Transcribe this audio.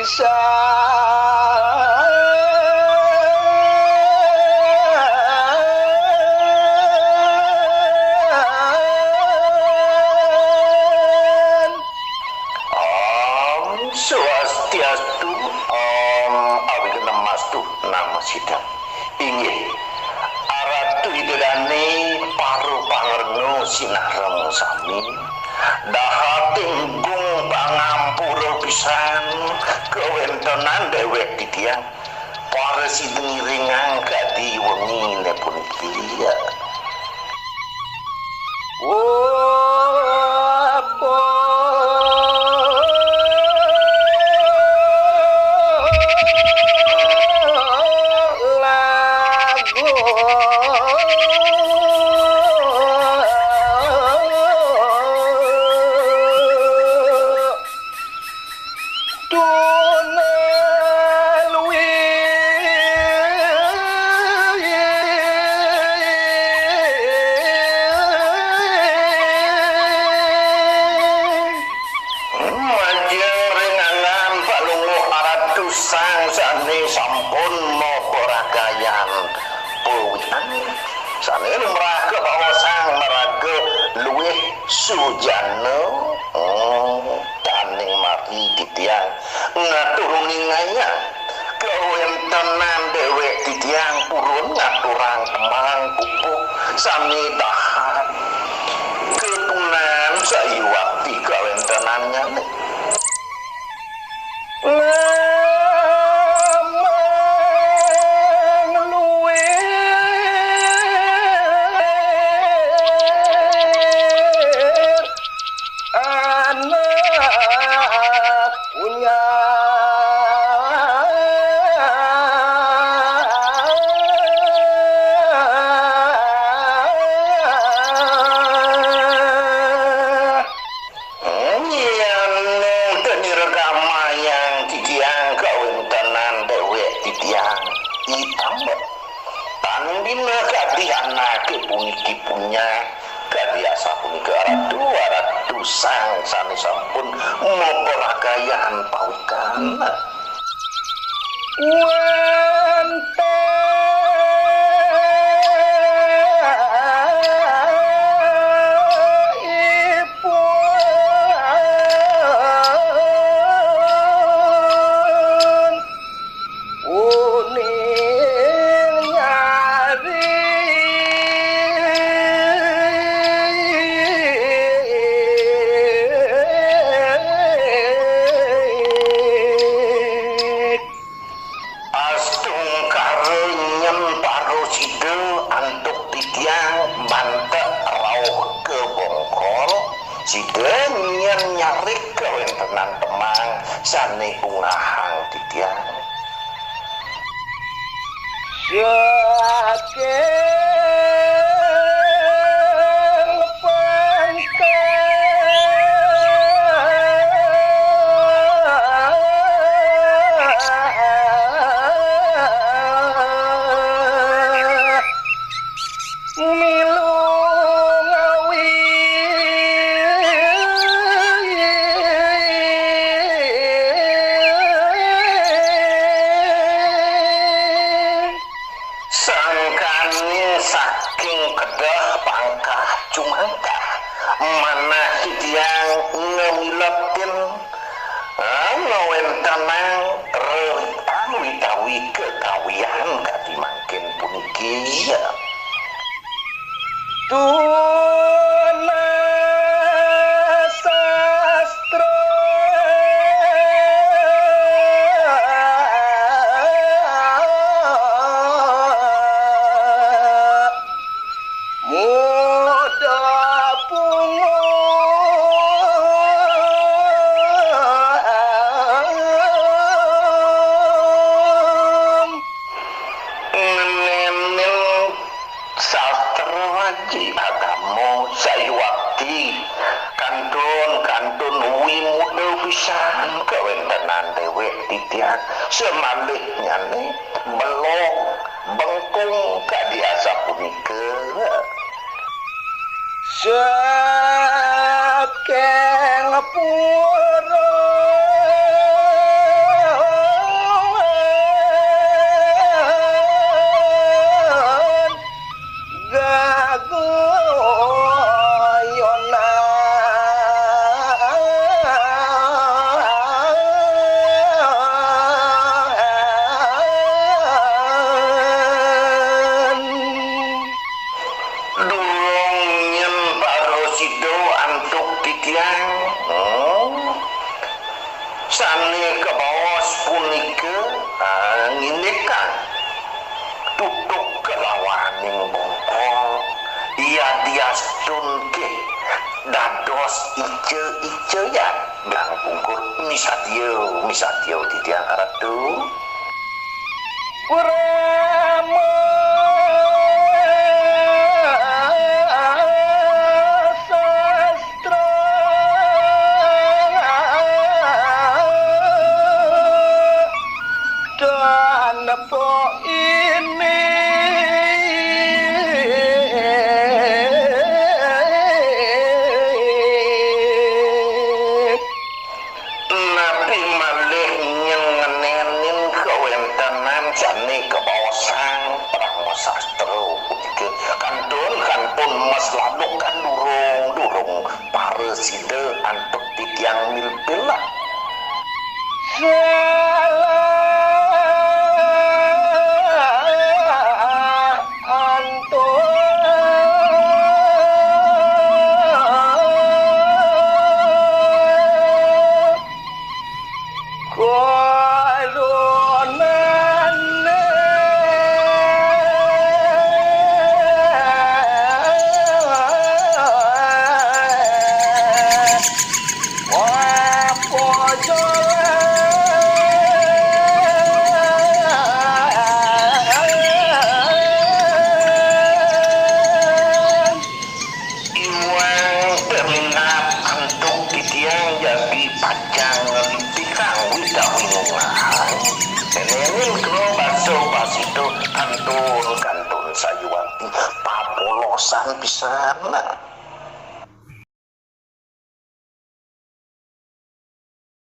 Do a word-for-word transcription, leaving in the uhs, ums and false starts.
Pisan. Om Swastiastu, Om Awighnamastu, Namo Siddham. Inggih, Aratu Ida Dané para pangrena sinareng sami, dahating gung pangampura pisan kawéntenan déwék titiang, para sida ngiringang kadi wenginé puniki. Tuna luwih. Majeng ring angan Palungguh Aratu Sang sané sampun maparagayan pawikan, sané lumrah kabaosang maraga luwih sujana. Hmm, taning mari titiang ngaturuningayang kawéntenan déwék titiang purun ngaturang tembang pupuh sané dahat katunan sayuwakti kawéntenannyané. Ngamang luwih. Anak punya. Yén teu niragamayang titiang kawéntenan déwék titiang, itam. Tan dina kadi anaké puniki punya, kadi asapunika Ratu, Ratu Sang sané sampun maparagayan pawikan. Wénten ipun. Uning nyari. Astungkara nyén parasida antuk titiang mantek rauh ka bongkol, sida nyén nyarik kawéntenan tembang sané ungahang titiang. Saking pangkah milu ngawi. Sangkaning saking kedah pangkah cumangkah, manah titiang ngamiletin, ah, ngawéntenang reritan witawi kekawian kadi mangkin puniki. Tuna sastra muda pungun. Ngenénin sastra aji agama sayuwakti kantun-kantun wimuda pisan kawéntenan déwék titiang, samalihnyané belog bengkung kadi asapunika. Saking pura Sané kabaos punika, ah, ngindikan tutuk kalawaning bongkol, yadiastun ké dados ica-icayan. Dang Pungkur, misadia, misadia titiang Ratu. Purama sastra dan ini. Napi malih nyenénin kawéntenan sané kabaosang Parama Sastra punika kantun, kantun mas laduk kan durung, durung parasida antuk titiang milpil. Salah antuk koronané. Wah, pojolan. Iwang peminat antuk titiang jagi pacang ngelitikang witawingungan. Nenenin kro baso basito kantun-kantun sayuwakti papolosan pisan.